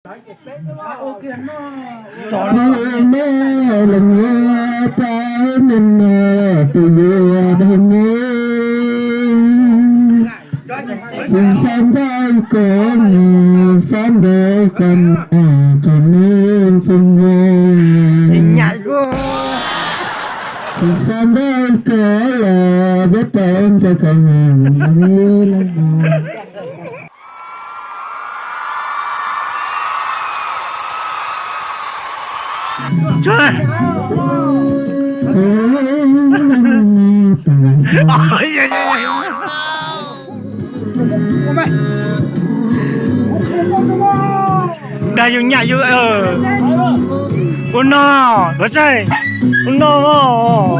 Peb me los nyob tab neeg no tus yuav dag me. Tsis xav ntawm koj mus xav ntawm koj mus tus neeg xwb ntag. Tsis xav ntawm koj los peb pab ntawm koj mus ntawm me los mus. Dag yus nyam yus ua no, ua tsaig, ua no os.